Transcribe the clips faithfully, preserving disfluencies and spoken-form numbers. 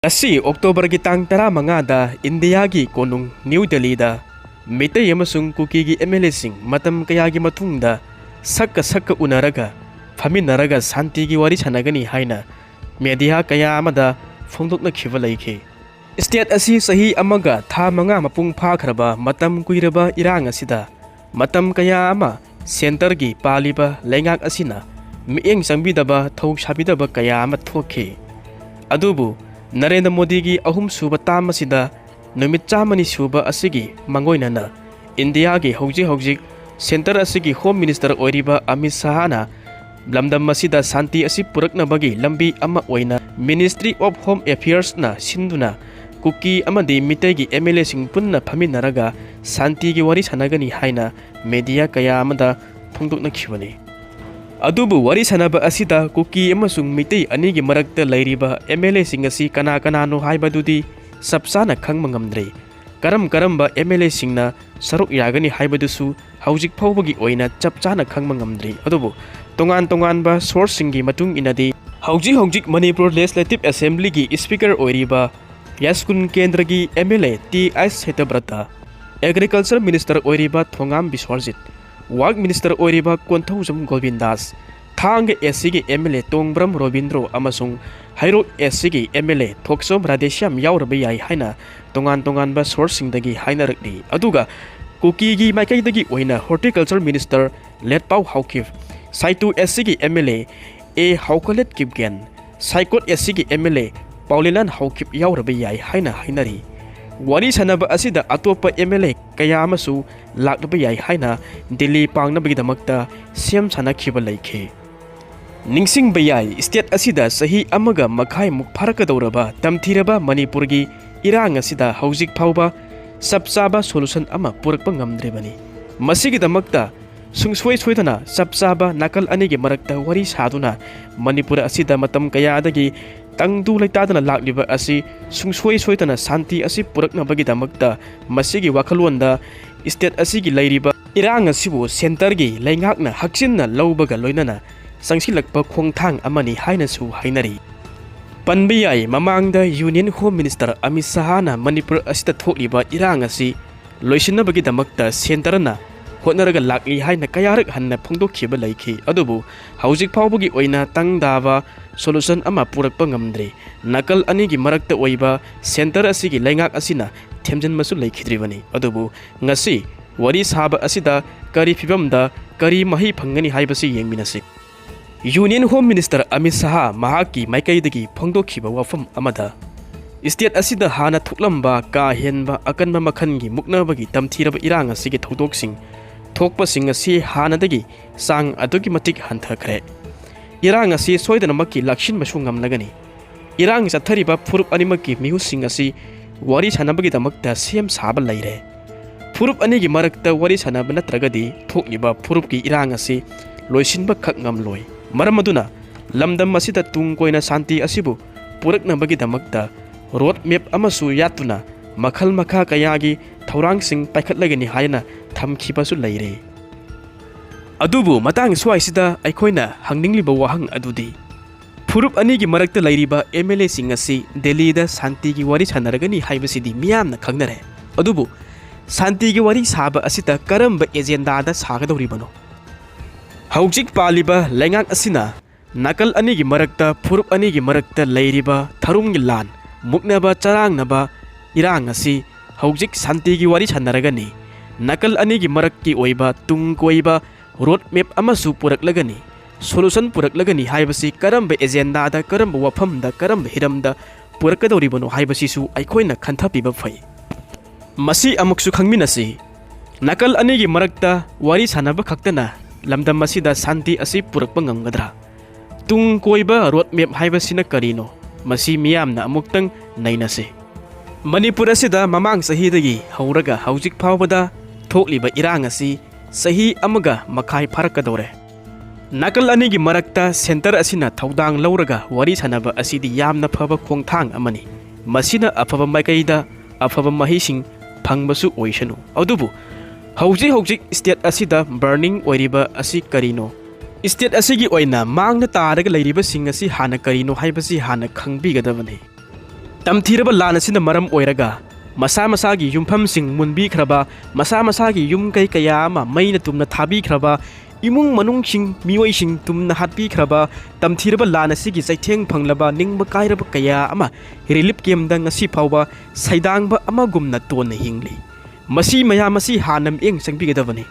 ꯉꯁꯤ Octoberꯒꯤ ꯇꯥꯡ ꯇꯔꯥꯃꯉꯥꯗ ꯏꯟꯗꯤꯌꯥꯒꯤ ꯀꯣꯅꯨꯡ ꯅ꯭ꯌꯨ ꯗꯦꯜꯂꯤꯗ ꯃꯤꯇꯩ ꯑꯃꯁꯨꯡ ꯀꯨꯀꯤꯒꯤ MLAꯁꯤꯡ ꯃꯇꯝ ꯀꯌꯥꯒꯤ ꯃꯇꯨꯡꯗ ꯁꯛꯀ ꯁꯛꯀ ꯎꯅꯔꯒ, ꯐꯝꯃꯤꯟꯅꯔꯒ ꯁꯥꯟꯇꯤꯒꯤ ꯋꯥꯔꯤ ꯁꯥꯟꯅꯒꯅꯤ ꯍꯥꯏꯅ media ꯀꯌꯥ ꯑꯃꯗ ꯐꯣꯡꯗꯣꯛꯅꯈꯤꯕ ꯂꯩꯈꯤ꯫ State ꯑꯁꯤ ꯆꯍꯤ ꯑꯃꯒ ꯊꯥ ꯃꯉꯥ ꯃꯄꯨꯡ ꯐꯥꯈ꯭ꯔꯕ ꯃꯇꯝ ꯀꯨꯏꯔꯕ ꯏꯔꯥꯡ ꯑꯁꯤꯗ ꯃꯇꯝ ꯀꯌꯥ ꯑꯃ centreꯒꯤ ꯄꯥꯜꯂꯤꯕ ꯂꯩꯉꯥꯛ ꯑꯁꯤꯅ ꯃꯤꯠꯌꯦꯡ ꯆꯪꯕꯤꯗꯕ, ꯊꯧ ꯁꯥꯕꯤꯗꯕ ꯀꯌꯥ ꯑꯃ ꯊꯣꯛꯈꯤ꯫ ꯑꯗꯨꯕꯨ ꯅꯔꯦꯟꯗ꯭ꯔ ꯃꯣꯗꯤꯒꯤ ꯑꯍꯨꯝꯁꯨꯕ term ꯑꯁꯤꯗ ꯅꯨꯃꯤꯠ ꯆꯥꯝꯃꯅꯤ ꯁꯨꯕ ꯑꯁꯤꯒꯤ ꯃꯥꯡꯑꯣꯏꯅꯅ ꯏꯟꯗꯤꯌꯥꯒꯤ ꯍꯧꯖꯤꯛ ꯍꯧꯖꯤꯛ centre ꯑꯁꯤꯒꯤ Home Minister ꯑꯣꯏꯔꯤꯕ ꯑꯃꯤꯠ ꯁꯥꯍꯅ ꯂꯝꯗꯝ ꯑꯁꯤꯗ ꯁꯥꯟꯇꯤ ꯑꯁꯤ ꯄꯨꯔꯛꯅꯕꯒꯤ ꯂꯝꯕꯤ ꯑꯃ ꯑꯣꯏꯅ Ministry of Home Affairsꯅ ꯁꯤꯟꯗꯨꯅ ꯀꯨꯀꯤ ꯑꯃꯗꯤ ꯃꯤꯇꯩꯒꯤ MLAꯁꯤꯡ ꯄꯨꯟꯅ ꯐꯝꯃꯤꯟꯅꯔꯒ ꯁꯥꯟꯇꯤꯒꯤ ꯋꯥꯔꯤ ꯁꯥꯟꯅꯒꯅꯤ ꯍꯥꯏꯅ media ꯀꯌꯥ ꯑꯃꯗ ꯐꯣꯡꯗꯣꯛꯅꯈꯤꯕꯅꯤ꯫ ꯑꯗꯨꯕꯨ ꯋꯥꯔꯤ ꯁꯥꯟꯅꯕ ꯑꯁꯤꯗ ꯀꯨꯀꯤ ꯑꯃꯁꯨꯡ ꯃꯤꯇꯩ ꯑꯅꯤꯒꯤ ꯃꯔꯛꯇ ꯂꯩꯔꯤꯕ MLAꯁꯤꯡ ꯑꯁꯤ ꯀꯅꯥ ꯀꯅꯥꯅꯣ ꯍꯥꯏꯕꯗꯨꯗꯤ ꯆꯞ ꯆꯥꯅ ꯈꯪꯕ ꯉꯝꯗ꯭ꯔꯤ꯫ ꯀꯔꯝ ꯀꯔꯝꯕ MLAꯁꯤꯡꯅ ꯁꯔꯨꯛ ꯌꯥꯒꯅꯤ ꯍꯥꯏꯕꯗꯨꯁꯨ ꯍꯧꯖꯤꯛ ꯐꯥꯎꯕꯒꯤ ꯑꯣꯏꯅ ꯆꯞ ꯆꯥꯅ ꯈꯪꯕ ꯉꯝꯗ꯭ꯔꯤ꯫ ꯑꯗꯨꯕꯨ ꯇꯣꯉꯥꯟ ꯇꯣꯉꯥꯟꯕ sourceꯁꯤꯡꯒꯤ ꯃꯇꯨꯡ ꯏꯟꯅꯗꯤ ꯍꯧꯖꯤꯛ ꯍꯧꯖꯤꯛ ꯃꯅꯤꯄꯨꯔ Legislative Assemblyꯒꯤ Speaker ꯑꯣꯏꯔꯤꯕ ꯌꯥꯏꯁ꯭ꯀꯨꯜ ꯀꯦꯟꯗ꯭ꯔꯒꯤ MLA ꯇꯤ ꯑꯥꯏ ꯁꯇ꯭ꯌꯕ꯭ꯔꯇ, Agriculture Minister ꯑꯣꯏꯔꯤꯕ ꯊꯣꯉꯥꯝ ꯕꯤꯁ꯭ꯋꯔꯖꯤꯠ, Work Minister ꯑꯣꯏꯔꯤꯕ ꯀꯣꯟꯊꯧꯖꯝ ꯒꯣꯕꯤꯟꯗꯥꯁ, ꯊꯥꯡꯒ SCꯒꯤ MLA ꯇꯣꯡꯕ꯭ꯔꯝ ꯔꯣꯕꯤꯟꯗ꯭ꯔꯣ ꯑꯃꯁꯨꯡ ꯍꯩꯔꯣꯛ SCꯒꯤ MLA ꯊꯣꯛꯆꯣꯝ ꯔꯥꯙꯦꯁ꯭ꯌꯥꯝ ꯌꯥꯎꯔꯕ ꯌꯥꯏ ꯍꯥꯏꯅ ꯇꯣꯉꯥꯟ ꯇꯣꯉꯥꯟꯕ sourceꯁꯤꯡꯗꯒꯤ ꯍꯥꯏꯅꯔꯛꯂꯤ꯫ ꯑꯗꯨꯒ ꯀꯨꯀꯤꯒꯤ ꯃꯥꯏꯀꯩꯗꯒꯤ ꯑꯣꯏꯅ Horticulture Minister ꯂꯦꯠꯄꯥꯎ ꯍꯥꯎꯈꯤꯞ, ꯁꯥꯏꯇꯨ SCꯒꯤ MLA ꯑꯦ ꯍꯥꯎꯀꯂꯦꯠ ꯀꯤꯞꯒꯦꯟ, ꯁꯥꯏꯀꯣꯠ SCꯒꯤ MLA ꯄꯥꯎꯂꯦꯂꯥꯟ ꯍꯥꯎꯈꯤꯞ ꯌꯥꯎꯔꯕ ꯌꯥꯏ ꯍꯥꯏꯅ ꯍꯥꯏꯅꯔꯤ꯫ ꯋꯥꯔꯤ ꯁꯥꯟꯅꯕ ꯑꯁꯤꯗ ꯑꯇꯣꯞꯄ MLA ꯀꯌꯥ ꯑꯃꯁꯨ ꯂꯥꯛꯂꯕ ꯌꯥꯏ ꯍꯥꯏꯅ ꯗꯤꯜꯂꯤ ꯄꯥꯡꯅꯕꯒꯤꯗꯃꯛꯇ ꯁꯦꯝ ꯁꯥꯅꯈꯤꯕ ꯂꯩꯈꯤ꯫ ꯅꯤꯡꯁꯤꯡꯕ ꯌꯥꯏ, state ꯑꯁꯤꯗ ꯆꯍꯤ ꯑꯃꯒ ꯃꯈꯥꯏꯃꯨꯛ ꯐꯥꯔꯛꯀꯗꯧꯔꯕ ꯇꯝꯊꯤꯔꯕ ꯃꯅꯤꯄꯨꯔꯒꯤ ꯏꯔꯥꯡ ꯑꯁꯤꯗ ꯍꯧꯖꯤꯛ ꯐꯥꯎꯕ ꯆꯞ ꯆꯥꯕ solution ꯑꯃ ꯄꯨꯔꯛꯄ ꯉꯝꯗ꯭ꯔꯤꯕꯅꯤ꯫ ꯃꯁꯤꯒꯤꯗꯃꯛꯇ ꯁꯨꯡꯁꯣꯏ ꯁꯣꯏꯗꯅ ꯆꯞ ꯆꯥꯕ ꯅꯥꯀꯜ ꯑꯅꯤꯒꯤ ꯃꯔꯛꯇ ꯋꯥꯔꯤ ꯁꯥꯗꯨꯅ ꯃꯅꯤꯄꯨꯔ ꯑꯁꯤꯗ ꯃꯇꯝ ꯀꯌꯥꯗꯒꯤ ꯇꯪꯗꯨ ꯂꯩꯇꯥꯗꯅ ꯂꯥꯛꯂꯤꯕ ꯑꯁꯤ ꯁꯨꯡꯁꯣꯏ ꯁꯣꯏꯗꯅ ꯁꯥꯟꯇꯤ ꯑꯁꯤ ꯄꯨꯔꯛꯅꯕꯒꯤꯗꯃꯛꯇ ꯃꯁꯤꯒꯤ ꯋꯥꯈꯜꯂꯣꯟꯗ state ꯑꯁꯤꯒꯤ ꯂꯩꯔꯤꯕ ꯏꯔꯥꯡ ꯑꯁꯤꯕꯨ centreꯒꯤ ꯂꯩꯉꯥꯛꯅ ꯍꯛꯆꯤꯟꯅ ꯂꯧꯕꯒ ꯂꯣꯏꯅꯅ ꯆꯪꯁꯤꯜꯂꯛꯄ ꯈꯣꯡꯊꯥꯡ ꯑꯃꯅꯤ ꯍꯥꯏꯅꯁꯨ ꯍꯥꯏꯅꯔꯤ꯫ ꯄꯟꯕ ꯌꯥꯏ, ꯃꯃꯥꯡꯗ Union Home Minister Amit ꯁꯍꯥꯅ Manipur ꯑꯁꯤꯗ ꯊꯣꯛꯂꯤꯕ ꯏꯔꯥꯡ ꯑꯁꯤ ꯂꯣꯏꯁꯤꯟꯅꯕꯒꯤꯗꯃꯛꯇ centreꯅ ꯍꯣꯠꯅꯔꯒ ꯂꯥꯛꯂꯤ ꯍꯥꯏꯅ ꯀꯌꯥꯔꯛ ꯍꯟꯅ ꯐꯣꯡꯗꯣꯛꯈꯤꯕ ꯂꯩꯈꯤ꯫ ꯑꯗꯨꯕꯨ ꯍꯧꯖꯤꯛ ꯐꯥꯎꯕꯒꯤ ꯑꯣꯏꯅ ꯇꯪ ꯇꯥꯕ solution ꯑꯃ ꯄꯨꯔꯛꯄ ꯉꯝꯗ꯭ꯔꯤ꯫ ꯅꯥꯀꯜ ꯑꯅꯤꯒꯤ ꯃꯔꯛꯇ ꯑꯣꯏꯕ centre ꯑꯁꯤꯒꯤ ꯂꯩꯉꯥꯛ ꯑꯁꯤꯅ ꯊꯦꯝꯖꯤꯟꯕꯁꯨ ꯂꯩꯈꯤꯗ꯭ꯔꯤꯕꯅꯤ꯫ ꯑꯗꯨꯕꯨ ꯉꯁꯤ ꯋꯥꯔꯤ ꯁꯥꯕ ꯑꯁꯤꯗ ꯀꯔꯤ ꯐꯤꯕꯝꯗ ꯀꯔꯤ ꯃꯍꯩ ꯐꯪꯒꯅꯤ ꯍꯥꯏꯕꯁꯤ ꯌꯦꯡꯃꯤꯟꯅꯁꯤ꯫ Union Home Minister ꯑꯃꯤꯠ ꯁꯍꯥ ꯃꯍꯥꯛꯀꯤ ꯃꯥꯏꯀꯩꯗꯒꯤ ꯐꯣꯡꯗꯣꯛꯈꯤꯕ ꯋꯥꯐꯝ ꯑꯃꯗ, state ꯑꯁꯤꯗ ꯍꯥꯟꯅ ꯊꯣꯛꯂꯝꯕ ꯀꯥ ꯍꯦꯟꯕ ꯑꯀꯟꯕ ꯃꯈꯜꯒꯤ ꯃꯨꯛꯅꯕꯒꯤ ꯇꯝꯊꯤꯔꯕ ꯏꯔꯥꯡ ꯑꯁꯤꯒꯤ ꯊꯧꯗꯣꯛꯁꯤꯡ ꯊꯣꯛꯄꯁꯤꯡ ꯑꯁꯤ ꯍꯥꯟꯅꯗꯒꯤ ꯆꯥꯡ ꯑꯗꯨꯛꯀꯤ ꯃꯇꯤꯛ ꯍꯟꯊꯈ꯭ꯔꯦ꯫ ꯏꯔꯥꯡ ꯑꯁꯤ ꯁꯣꯏꯗꯅꯃꯛꯀꯤ ꯂꯥꯛꯁꯤꯟꯕꯁꯨ ꯉꯝꯂꯒꯅꯤ꯫ ꯏꯔꯥꯡ ꯆꯠꯊꯔꯤꯕ ꯐꯨꯔꯨꯞ ꯑꯅꯤꯃꯛꯀꯤ ꯃꯤꯍꯨꯠꯁꯤꯡ ꯑꯁꯤ ꯋꯥꯔꯤ ꯁꯥꯟꯅꯕꯒꯤꯗꯃꯛꯇ ꯁꯦꯝ ꯁꯥꯕ ꯂꯩꯔꯦ꯫ ꯐꯨꯔꯨꯞ ꯑꯅꯤꯒꯤ ꯃꯔꯛꯇ ꯋꯥꯔꯤ ꯁꯥꯟꯅꯕ ꯅꯠꯇ꯭ꯔꯒꯗꯤ ꯊꯣꯛꯂꯤꯕ ꯐꯨꯔꯨꯞꯀꯤ ꯏꯔꯥꯡ ꯑꯁꯤ ꯂꯣꯏꯁꯤꯟꯕ ꯈꯛ ꯉꯝꯂꯣꯏ꯫ ꯃꯔꯝ ꯑꯗꯨꯅ ꯂꯝꯗꯝ ꯑꯁꯤꯗ ꯇꯨꯡ ꯀꯣꯏꯅ ꯁꯥꯟꯇꯤ ꯑꯁꯤꯕꯨ ꯄꯨꯔꯛꯅꯕꯒꯤꯗꯃꯛꯇ road map ꯑꯃꯁꯨ ꯌꯥꯠꯇꯨꯅ ꯃꯈꯜ ꯃꯈꯥ ꯀꯌꯥꯒꯤ ꯊꯧꯔꯥꯡꯁꯤꯡ ꯄꯥꯏꯈꯠꯂꯒꯅꯤ ꯍꯥꯏꯅ ꯊꯝꯈꯤꯕꯁꯨ ꯂꯩꯔꯦ꯫ ꯑꯗꯨꯕꯨ ꯃꯇꯥꯡ ꯁ꯭ꯋꯥꯏꯁꯤꯗ ꯑꯩꯈꯣꯏꯅ ꯍꯪꯅꯤꯡꯂꯤꯕ ꯋꯥꯍꯪ ꯑꯗꯨꯗꯤ, ꯐꯨꯔꯨꯞ ꯑꯅꯤꯒꯤ ꯃꯔꯛꯇ ꯂꯩꯔꯤꯕ MLAꯁꯤꯡ ꯑꯁꯤ ꯗꯦꯜꯂꯤꯗ ꯁꯥꯟꯇꯤꯒꯤ ꯋꯥꯔꯤ ꯁꯥꯟꯅꯔꯒꯅꯤ ꯍꯥꯏꯕꯁꯤꯗꯤ ꯃꯤꯌꯥꯝꯅ ꯈꯪꯅꯔꯦ꯫ ꯑꯗꯨꯕꯨ ꯁꯥꯟꯇꯤꯒꯤ ꯋꯥꯔꯤ ꯁꯥꯕ ꯑꯁꯤꯗ ꯀꯔꯝꯕ agendaꯗ ꯁꯥꯒꯗꯧꯔꯤꯕꯅꯣ? ꯍꯧꯖꯤꯛ ꯄꯥꯜꯂꯤꯕ ꯂꯩꯉꯥꯛ ꯑꯁꯤꯅ ꯅꯥꯀꯜ ꯑꯅꯤꯒꯤ ꯃꯔꯛꯇ, ꯐꯨꯔꯨꯞ ꯑꯅꯤꯒꯤ ꯃꯔꯛꯇ ꯂꯩꯔꯤꯕ ꯊꯔꯨꯝꯒꯤ ꯂꯥꯟ, ꯃꯨꯛꯅꯕ ꯆꯔꯥꯡꯅꯕ ꯏꯔꯥꯡ ꯑꯁꯤ ꯍꯧꯖꯤꯛ ꯁꯥꯟꯇꯤꯒꯤ ꯋꯥꯔꯤ ꯁꯥꯟꯅꯔꯒꯅꯤ, ꯅꯥꯀꯜ ꯑꯅꯤꯒꯤ ꯃꯔꯛꯀꯤ ꯑꯣꯏꯕ ꯇꯨꯡ ꯀꯣꯏꯕ road map ꯑꯃꯁꯨ ꯄꯨꯔꯛꯂꯒꯅꯤ, solution ꯄꯨꯔꯛꯂꯒꯅꯤ ꯍꯥꯏꯕꯁꯤ ꯀꯔꯝꯕ agendaꯗ, ꯀꯔꯝꯕ ꯋꯥꯐꯝꯗ, ꯀꯔꯝꯕ ꯍꯤꯔꯝꯗ ꯄꯨꯔꯛꯀꯗꯧꯔꯤꯕꯅꯣ ꯍꯥꯏꯕꯁꯤꯁꯨ ꯑꯩꯈꯣꯏꯅ ꯈꯟꯊꯕꯤꯕ ꯐꯩ꯫ ꯃꯁꯤ ꯑꯃꯨꯛꯁꯨ ꯈꯪꯃꯤꯟꯅꯁꯤ, ꯅꯥꯀꯜ ꯑꯅꯤꯒꯤ ꯃꯔꯛꯇ ꯋꯥꯔꯤ ꯁꯥꯟꯅꯕ ꯈꯛꯇꯅ ꯂꯝꯗꯝ ꯑꯁꯤꯗ ꯁꯥꯟꯇꯤ ꯑꯁꯤ ꯄꯨꯔꯛꯄ ꯉꯝꯒꯗ꯭ꯔꯥ? ꯇꯨꯡ ꯀꯣꯏꯕ road map ꯍꯥꯏꯕꯁꯤꯅ ꯀꯔꯤꯅꯣ? ꯃꯁꯤ ꯃꯤꯌꯥꯝꯅ ꯑꯃꯨꯛꯇꯪ ꯅꯩꯅꯁꯤ꯫ ꯃꯅꯤꯄꯨꯔ ꯑꯁꯤꯗ ꯃꯃꯥꯡ ꯆꯍꯤꯗꯒꯤ ꯍꯧꯔꯒ ꯍꯧꯖꯤꯛ ꯐꯥꯎꯕꯗ ꯊꯣꯛꯂꯤꯕ ꯏꯔꯥꯡ ꯑꯁꯤ ꯆꯍꯤ ꯑꯃꯒ ꯃꯈꯥꯏ ꯐꯥꯔꯛꯀꯗꯧꯔꯦ꯫ ꯅꯥꯀꯜ ꯑꯅꯤꯒꯤ ꯃꯔꯛꯇ centre ꯑꯁꯤꯅ ꯊꯧꯗꯥꯡ ꯂꯧꯔꯒ ꯋꯥꯔꯤ ꯁꯥꯟꯅꯕ ꯑꯁꯤꯗꯤ ꯌꯥꯝꯅ ꯐꯕ ꯈꯣꯡꯊꯥꯡ ꯑꯃꯅꯤ꯫ ꯃꯁꯤꯅ ꯑꯐꯕ ꯃꯥꯏꯀꯩꯗ ꯑꯐꯕ ꯃꯍꯩꯁꯤꯡ ꯐꯪꯕꯁꯨ ꯑꯣꯏꯁꯅꯨ꯫ ꯑꯗꯨꯕꯨ ꯍꯧꯖꯤꯛ ꯍꯧꯖꯤꯛ state ꯑꯁꯤꯗ burning ꯑꯣꯏꯔꯤꯕ ꯑꯁꯤ ꯀꯔꯤꯅꯣ? ꯏꯁꯇꯦꯠ ꯑꯁꯤꯒꯤ ꯑꯣꯏꯅ ꯃꯥꯡꯗ ꯇꯥꯔꯒ ꯂꯩꯔꯤꯕꯁꯤꯡ ꯑꯁꯤ ꯍꯥꯟꯅ ꯀꯔꯤꯅꯣ ꯍꯥꯏꯕꯁꯤ ꯍꯥꯟꯅ ꯈꯪꯕꯤꯒꯗꯕꯅꯤ꯫ ꯇꯝꯊꯤꯔꯕ ꯂꯥꯟ ꯑꯁꯤꯅ ꯃꯔꯝ ꯑꯣꯏꯔꯒ ꯃꯁꯥ ꯃꯁꯥꯒꯤ ꯌꯨꯝꯐꯝꯁꯤꯡ ꯃꯨꯟꯕꯤꯈ꯭ꯔꯕ, ꯃꯁꯥ ꯃꯁꯥꯒꯤ ꯌꯨꯝ ꯀꯩ ꯀꯌꯥ ꯑꯃ ꯃꯩꯅ ꯇꯨꯝꯅ ꯊꯥꯕꯤꯈ꯭ꯔꯕ, ꯏꯃꯨꯡ ꯃꯅꯨꯡꯁꯤꯡ, ꯃꯤꯑꯣꯏꯁꯤꯡ ꯇꯨꯝꯅ ꯍꯥꯠꯄꯤꯈ꯭ꯔꯕ, ꯇꯝꯊꯤꯔꯕ ꯂꯥꯟ ꯑꯁꯤꯒꯤ ꯆꯩꯊꯦꯡ ꯐꯪꯂꯕ ꯅꯤꯡꯕ ꯀꯥꯏꯔꯕ ꯀꯌꯥ ꯑꯃ ꯔꯤꯂꯤꯐ ꯀꯦꯝꯗ ꯉꯁꯤ ꯐꯥꯎꯕ ꯁꯩꯗꯥꯡꯕ ꯑꯃꯒꯨꯝꯅ ꯇꯣꯟꯅ ꯍꯤꯡꯂꯤ꯫ ꯃꯁꯤ ꯃꯌꯥꯝ ꯑꯁꯤ ꯍꯥꯟꯅ ꯃꯤꯠꯌꯦꯡ ꯆꯪꯕꯤꯒꯗꯕꯅꯤ꯫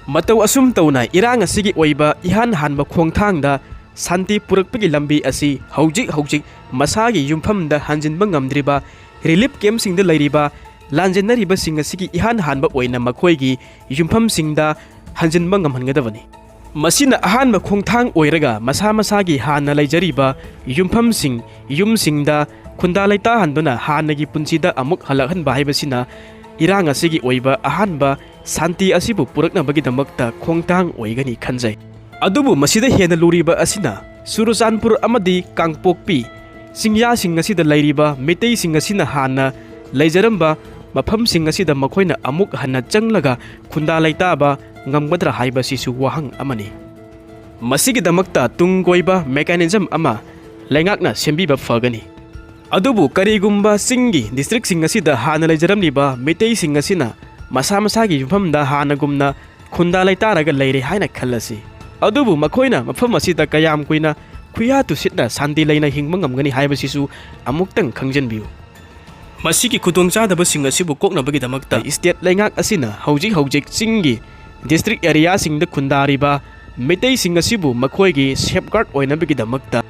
ꯃꯇꯧ ꯑꯁꯨꯝ ꯇꯧꯅ ꯏꯔꯥꯡ ꯑꯁꯤꯒꯤ ꯑꯣꯏꯕ ꯏꯍꯥꯟ ꯍꯥꯟꯕ ꯈꯣꯡꯊꯥꯡꯗ ꯁꯥꯟꯇꯤ ꯄꯨꯔꯛꯄꯒꯤ ꯂꯝꯕꯤ ꯑꯁꯤ ꯍꯧꯖꯤꯛ ꯍꯧꯖꯤꯛ ꯃꯁꯥꯒꯤ ꯌꯨꯝꯐꯝꯗ ꯍꯟꯖꯤꯟꯕ ꯉꯝꯗ꯭ꯔꯤꯕ ꯔꯤꯂꯤꯐ ꯀꯦꯝꯁꯤꯡꯗ ꯂꯩꯔꯤꯕ ꯂꯥꯟꯖꯦꯟꯅꯔꯤꯕꯁꯤꯡ ꯑꯁꯤꯒꯤ ꯏꯍꯥꯟ ꯍꯥꯟꯕ ꯑꯣꯏꯅ ꯃꯈꯣꯏꯒꯤ ꯌꯨꯝꯐꯝꯁꯤꯡꯗ ꯍꯟꯖꯤꯟꯕ ꯉꯝꯍꯟꯒꯗꯕꯅꯤ꯫ ꯃꯁꯤꯅ ꯑꯍꯥꯟꯕ ꯈꯣꯡꯊꯥꯡ ꯑꯣꯏꯔꯒ ꯃꯁꯥ ꯃꯁꯥꯒꯤ ꯍꯥꯟꯅ ꯂꯩꯖꯔꯤꯕ ꯌꯨꯝꯐꯝꯁꯤꯡ, ꯌꯨꯝꯁꯤꯡꯗ ꯈꯨꯟꯗꯥ ꯂꯩꯇꯥꯍꯟꯗꯨꯅ ꯍꯥꯟꯅꯒꯤ ꯄꯨꯟꯁꯤꯗ ꯑꯃꯨꯛ ꯍꯜꯂꯛꯍꯟꯕ ꯍꯥꯏꯕꯁꯤꯅ ꯏꯔꯥꯡ ꯑꯁꯤꯒꯤ ꯑꯣꯏꯕ ꯑꯍꯥꯟꯕ ꯁꯥꯟꯇꯤ ꯑꯁꯤꯕꯨ ꯄꯨꯔꯛꯅꯕꯒꯤꯗꯃꯛꯇ ꯈꯣꯡꯊꯥꯡ ꯑꯣꯏꯒꯅꯤ ꯈꯟꯖꯩ꯫ ꯑꯗꯨꯕꯨ ꯃꯁꯤꯗ ꯍꯦꯟꯅ ꯂꯨꯔꯤꯕ ꯑꯁꯤꯅ ꯆꯨꯔꯆꯥꯟꯄꯨꯔ ꯑꯃꯗꯤ ꯀꯥꯡꯄꯣꯛꯄꯤ ꯆꯤꯡꯌꯥꯁꯤꯡ ꯑꯁꯤꯗ ꯂꯩꯔꯤꯕ ꯃꯤꯇꯩꯁꯤꯡ ꯑꯁꯤꯅ ꯍꯥꯟꯅ ꯂꯩꯖꯔꯝꯕ ꯃꯐꯝꯁꯤꯡ ꯑꯁꯤꯗ ꯃꯈꯣꯏꯅ ꯑꯃꯨꯛ ꯍꯟꯅ ꯆꯪꯂꯒ ꯈꯨꯟꯗꯥ ꯂꯩꯇꯥꯕ ꯉꯝꯒꯗ꯭ꯔꯥ ꯍꯥꯏꯕꯁꯤꯁꯨ ꯋꯥꯍꯪ ꯑꯃꯅꯤ꯫ ꯃꯁꯤꯒꯤꯗꯃꯛꯇ ꯇꯨꯡ ꯀꯣꯏꯕ mechanism ꯑꯃ ꯂꯩꯉꯥꯛꯅ ꯁꯦꯝꯕꯤꯕ ꯐꯒꯅꯤ꯫ ꯑꯗꯨꯕꯨ ꯀꯔꯤꯒꯨꯝꯕ ꯆꯤꯡꯒꯤ districtꯁꯤꯡ ꯑꯁꯤꯗ ꯍꯥꯟꯅ ꯂꯩꯖꯔꯝꯂꯤꯕ ꯃꯤꯇꯩꯁꯤꯡ ꯑꯁꯤꯅ ꯃꯁꯥ ꯃꯁꯥꯒꯤ ꯌꯨꯝꯐꯝꯗ ꯍꯥꯟꯅꯒꯨꯝꯅ ꯈꯨꯟꯗꯥ ꯂꯩꯇꯥꯔꯒ ꯂꯩꯔꯦ ꯍꯥꯏꯅ ꯈꯜꯂꯁꯤ꯫ ꯑꯗꯨꯕꯨ ꯃꯈꯣꯏꯅ ꯃꯐꯝ ꯑꯁꯤꯗ ꯀꯌꯥꯝ ꯀꯨꯏꯅ ꯈꯨꯌꯥ ꯇꯨꯁꯤꯠꯅ ꯁꯥꯟꯇꯤ ꯂꯩꯅ ꯍꯤꯡꯕ ꯉꯝꯒꯅꯤ ꯍꯥꯏꯕꯁꯤꯁꯨ ꯑꯃꯨꯛꯇꯪ ꯈꯪꯖꯤꯟꯕꯤꯌꯨ꯫ ꯃꯁꯤꯒꯤ ꯈꯨꯗꯣꯡꯆꯥꯗꯕꯁꯤꯡ ꯑꯁꯤꯕꯨ ꯀꯣꯛꯅꯕꯒꯤꯗꯃꯛꯇ state ꯂꯩꯉꯥꯛ ꯑꯁꯤꯅ ꯍꯧꯖꯤꯛ ꯍꯧꯖꯤꯛ ꯆꯤꯡꯒꯤ district areaꯁꯤꯡꯗ ꯈꯨꯟꯗꯥꯔꯤꯕ ꯃꯤꯇꯩꯁꯤꯡ ꯑꯁꯤꯕꯨ ꯃꯈꯣꯏꯒꯤ safeguard ꯑꯣꯏꯅꯕꯒꯤꯗꯃꯛꯇ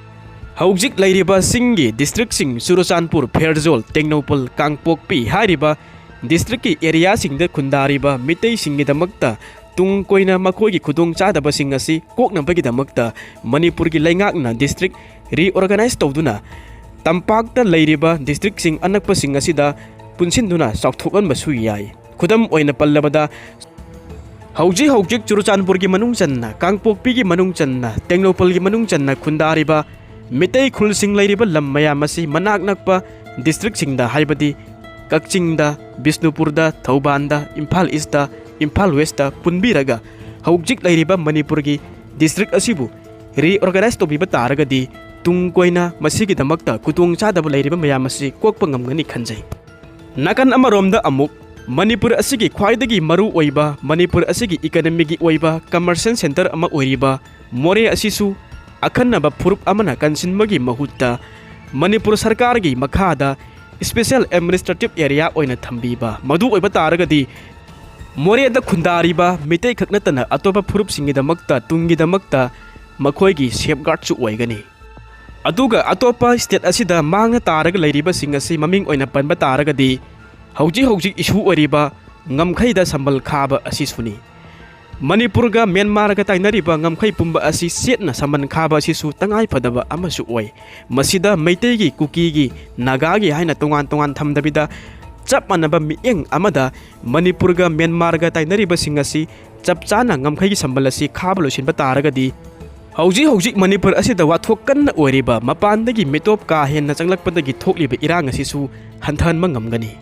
ꯍꯧꯖꯤꯛ ꯂꯩꯔꯤꯕ ꯆꯤꯡꯒꯤ districtꯁꯤꯡ ꯆꯨꯔꯆꯥꯟꯄꯨꯔ, ꯐꯦꯔꯖꯣꯜ, ꯇꯦꯡꯅꯧꯄꯜ, ꯀꯥꯡꯄꯣꯛꯄꯤ ꯍꯥꯏꯔꯤꯕ districtꯀꯤ areaꯁꯤꯡꯗ ꯈꯨꯟꯗꯥꯔꯤꯕ ꯃꯤꯇꯩꯁꯤꯡꯒꯤꯗꯃꯛꯇ ꯇꯨꯡ ꯀꯣꯏꯅ ꯃꯈꯣꯏꯒꯤ ꯈꯨꯗꯣꯡꯆꯥꯗꯕꯁꯤꯡ ꯑꯁꯤ ꯀꯣꯛꯅꯕꯒꯤꯗꯃꯛꯇ ꯃꯅꯤꯄꯨꯔꯒꯤ ꯂꯩꯉꯥꯛꯅ district reorganize ꯇꯧꯗꯨꯅ ꯇꯝꯄꯥꯛꯇ ꯂꯩꯔꯤꯕ districtꯁꯤꯡ ꯑꯅꯛꯄꯁꯤꯡ ꯑꯁꯤꯗ ꯄꯨꯟꯁꯤꯟꯗꯨꯅ ꯆꯥꯎꯊꯣꯛꯍꯟꯕꯁꯨ ꯌꯥꯏ꯫ ꯈꯨꯗꯝ ꯑꯣꯏꯅ ꯄꯜꯂꯕꯗ, ꯍꯧꯖꯤꯛ ꯍꯧꯖꯤꯛ ꯆꯨꯔꯆꯥꯟꯄꯨꯔꯒꯤ ꯃꯅꯨꯡ ꯆꯟꯅ, ꯀꯥꯡꯄꯣꯛꯄꯤꯒꯤ ꯃꯅꯨꯡ ꯆꯟꯅ, ꯇꯦꯡꯅꯧꯄꯜꯒꯤ ꯃꯅꯨꯡ ꯆꯟꯅ ꯈꯨꯟꯗꯥꯔꯤꯕ ꯃꯤꯇꯩ ꯈꯨꯜꯁꯤꯡ ꯂꯩꯔꯤꯕ ꯂꯝ ꯃꯌꯥꯝ ꯑꯁꯤ ꯃꯅꯥꯛ ꯅꯛꯄ districtꯁꯤꯡꯗ, ꯍꯥꯏꯕꯗꯤ ꯀꯛꯆꯤꯡꯗ, ꯕꯤꯁꯅꯨꯄꯨꯔꯗ, ꯊꯧꯕꯥꯜꯗ, ꯏꯝꯐꯥꯜ Eastꯇ, ꯏꯝꯐꯥꯜ Westꯇ ꯄꯨꯟꯕꯤꯔꯒ ꯍꯧꯖꯤꯛ ꯂꯩꯔꯤꯕ ꯃꯅꯤꯄꯨꯔꯒꯤ ꯗꯤꯁꯇ꯭ꯔꯤꯛ ꯑꯁꯤꯕꯨ ꯔꯤꯑꯣꯔꯒꯅꯥꯏꯖ ꯇꯧꯕꯤꯕ ꯇꯥꯔꯒꯗꯤ ꯇꯨꯡ ꯀꯣꯏꯅ ꯃꯁꯤꯒꯤꯗꯃꯛꯇ ꯈꯨꯗꯣꯡꯆꯥꯗꯕ ꯂꯩꯔꯤꯕ ꯃꯌꯥꯝ ꯑꯁꯤ ꯀꯣꯛꯄ ꯉꯝꯒꯅꯤ ꯈꯟꯖꯩ꯫ ꯅꯥꯀꯟ ꯑꯃꯔꯣꯝꯗ ꯑꯃꯨꯛ ꯃꯅꯤꯄꯨꯔ ꯑꯁꯤꯒꯤ ꯈ꯭ꯋꯥꯏꯗꯒꯤ ꯃꯔꯨ ꯑꯣꯏꯕ, ꯃꯅꯤꯄꯨꯔ ꯑꯁꯤꯒꯤ ꯏꯀꯅꯃꯤꯒꯤ ꯑꯣꯏꯕ ꯀꯃꯔꯁꯤꯌꯦꯜ ꯁꯦꯟꯇꯔ ꯑꯃ ꯑꯣꯏꯔꯤꯕ ꯃꯣꯔꯦ ꯑꯁꯤꯁꯨ ꯑꯈꯟꯅꯕ ꯐꯨꯔꯨꯞ ꯑꯃꯅ ꯀꯟꯁꯤꯟꯕꯒꯤ ꯃꯍꯨꯠꯇ ꯃꯅꯤꯄꯨꯔ ꯁꯔꯀꯥꯔꯒꯤ ꯃꯈꯥꯗ ꯏꯁꯄꯦꯁꯦꯜ ꯑꯦꯗꯃꯤꯅꯤꯁꯇ꯭ꯔꯦꯇꯤꯞ ꯑꯦꯔꯤꯌꯥ ꯑꯣꯏꯅ ꯊꯝꯕꯤꯕ, ꯃꯗꯨ ꯑꯣꯏꯕ ꯇꯥꯔꯒꯗꯤ ꯃꯣꯔꯦꯗ ꯈꯨꯟꯗꯥꯔꯤꯕ ꯃꯤꯇꯩ ꯈꯛ ꯅꯠꯇꯅ ꯑꯇꯣꯞꯄ ꯐꯨꯔꯨꯞꯁꯤꯡꯒꯤꯗꯃꯛꯇ ꯇꯨꯡꯒꯤꯗꯃꯛꯇ ꯃꯈꯣꯏꯒꯤ ꯁꯦꯐꯒꯥꯔꯗꯁꯨ ꯑꯣꯏꯒꯅꯤ꯫ ꯑꯗꯨꯒ ꯑꯇꯣꯞꯄ ꯁ꯭ꯇꯦꯠ ꯑꯁꯤꯗ ꯃꯥꯡꯅ ꯇꯥꯔꯒ ꯂꯩꯔꯤꯕꯁꯤꯡ ꯑꯁꯤ ꯃꯃꯤꯡ ꯑꯣꯏꯅ ꯄꯟꯕ ꯇꯥꯔꯒꯗꯤ ꯍꯧꯖꯤꯛ ꯍꯧꯖꯤꯛ ꯏꯁꯨ ꯑꯣꯏꯔꯤꯕ ꯉꯝꯈꯩꯗ ꯁꯝꯕꯜ ꯈꯥꯕ ꯑꯁꯤꯁꯨꯅꯤ꯫ ꯃꯅꯤꯄꯨꯔꯒ ꯃ꯭ꯌꯥꯟꯃꯥꯔꯒ ꯇꯥꯏꯅꯔꯤꯕ ꯉꯝꯈꯩ ꯄꯨꯝꯕ ꯑꯁꯤ ꯆꯦꯠꯅ ꯁꯝꯕꯟ ꯈꯥꯕ ꯑꯁꯤꯁꯨ ꯇꯉꯥꯏ ꯐꯗꯕ ꯑꯃꯁꯨ ꯑꯣꯏ꯫ ꯃꯁꯤꯗ ꯃꯩꯇꯩꯒꯤ, ꯀꯨꯀꯤꯒꯤ, ꯅꯥꯒꯥꯒꯤ ꯍꯥꯏꯅ ꯇꯣꯉꯥꯟ ꯇꯣꯉꯥꯟ ꯊꯝꯗꯕꯤꯗ ꯆꯞ ꯃꯥꯟꯅꯕ ꯃꯤꯠꯌꯦꯡ ꯑꯃꯗ ꯃꯅꯤꯄꯨꯔꯒ ꯃ꯭ꯌꯥꯟꯃꯥꯔꯒ ꯇꯥꯏꯅꯔꯤꯕꯁꯤꯡ ꯑꯁꯤ ꯆꯞ ꯆꯥꯅ ꯉꯝꯈꯩꯒꯤ ꯁꯝꯕꯜ ꯑꯁꯤ ꯈꯥꯕ ꯂꯣꯏꯁꯤꯟꯕ ꯇꯥꯔꯒꯗꯤ ꯍꯧꯖꯤꯛ ꯍꯧꯖꯤꯛ ꯃꯅꯤꯄꯨꯔ ꯑꯁꯤꯗ ꯋꯥꯊꯣꯛ ꯀꯟꯅ ꯑꯣꯏꯔꯤꯕ ꯃꯄꯥꯟꯗꯒꯤ ꯃꯤꯇꯣꯞ ꯀꯥ ꯍꯦꯟꯅ ꯆꯪꯂꯛꯄꯗꯒꯤ ꯊꯣꯛꯂꯤꯕ ꯏꯔꯥꯡ ꯑꯁꯤꯁꯨ ꯍꯟꯊꯍꯟꯕ ꯉꯝꯒꯅꯤ꯫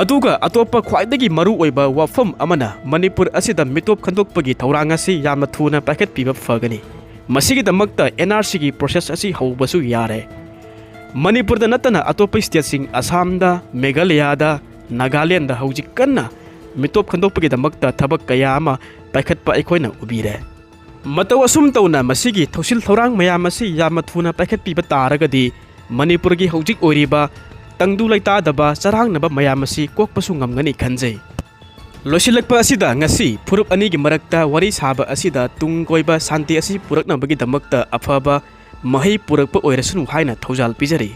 ꯑꯗꯨꯒ ꯑꯇꯣꯞꯄ ꯈ꯭ꯋꯥꯏꯗꯒꯤ ꯃꯔꯨ ꯑꯣꯏꯕ ꯋꯥꯐꯝ ꯑꯃꯅ ꯃꯅꯤꯄꯨꯔ ꯑꯁꯤꯗ ꯃꯤꯇꯣꯞ ꯈꯟꯗꯣꯛꯄꯒꯤ ꯊꯧꯔꯥꯡ ꯑꯁꯤ ꯌꯥꯝꯅ ꯊꯨꯅ ꯄꯥꯏꯈꯠꯄꯤꯕ ꯐꯒꯅꯤ꯫ ꯃꯁꯤꯒꯤꯗꯃꯛꯇ ꯑꯦꯟ ꯑꯥꯔ ꯁꯤꯒꯤ ꯄ꯭ꯔꯣꯁꯦꯁ ꯑꯁꯤ ꯍꯧꯕꯁꯨ ꯌꯥꯔꯦ꯫ ꯃꯅꯤꯄꯨꯔꯗ ꯅꯠꯇꯅ ꯑꯇꯣꯞꯄ ꯁ꯭ꯇꯦꯠꯁꯤꯡ ꯑꯁꯥꯝꯗ, ꯃꯦꯘꯥꯂꯌꯥꯗ, ꯅꯥꯒꯥꯂꯦꯟꯗ ꯍꯧꯖꯤꯛ ꯀꯟꯅ ꯃꯤꯇꯣꯞ ꯈꯟꯗꯣꯛꯄꯒꯤꯗꯃꯛꯇ ꯊꯕꯛ ꯀꯌꯥ ꯑꯃ ꯄꯥꯏꯈꯠꯄ ꯑꯩꯈꯣꯏꯅ ꯎꯕꯤꯔꯦ꯫ ꯃꯇꯧ ꯑꯁꯨꯝ ꯇꯧꯅ ꯃꯁꯤꯒꯤ ꯊꯧꯁꯤꯜ ꯊꯧꯔꯥꯡ ꯃꯌꯥꯝ ꯑꯁꯤ ꯌꯥꯝꯅ ꯊꯨꯅ ꯄꯥꯏꯈꯠꯄꯤꯕ ꯇꯥꯔꯒꯗꯤ ꯃꯅꯤꯄꯨꯔꯒꯤ ꯍꯧꯖꯤꯛ ꯑꯣꯏꯔꯤꯕ ꯇꯪꯗꯨ ꯂꯩꯇꯥꯗꯕ ꯆꯔꯥꯡꯅꯕ ꯃꯌꯥꯝ ꯑꯁꯤ ꯀꯣꯛꯄꯁꯨ ꯉꯝꯒꯅꯤ ꯈꯟꯖꯩ꯫ ꯂꯣꯏꯁꯤꯜꯂꯛꯄ ꯑꯁꯤꯗ ꯉꯁꯤ ꯐꯨꯔꯨꯞ ꯑꯅꯤꯒꯤ ꯃꯔꯛꯇ ꯋꯥꯔꯤ ꯁꯥꯕ ꯑꯁꯤꯗ ꯇꯨꯡ ꯀꯣꯏꯕ ꯁꯥꯟꯇꯤ ꯑꯁꯤ ꯄꯨꯔꯛꯅꯕꯒꯤꯗꯃꯛꯇ ꯑꯐꯕ ꯃꯍꯩ ꯄꯨꯔꯛꯄ ꯑꯣꯏꯔꯁꯅꯨ ꯍꯥꯏꯅ ꯊꯧꯖꯥꯜ ꯄꯤꯖꯔꯤ꯫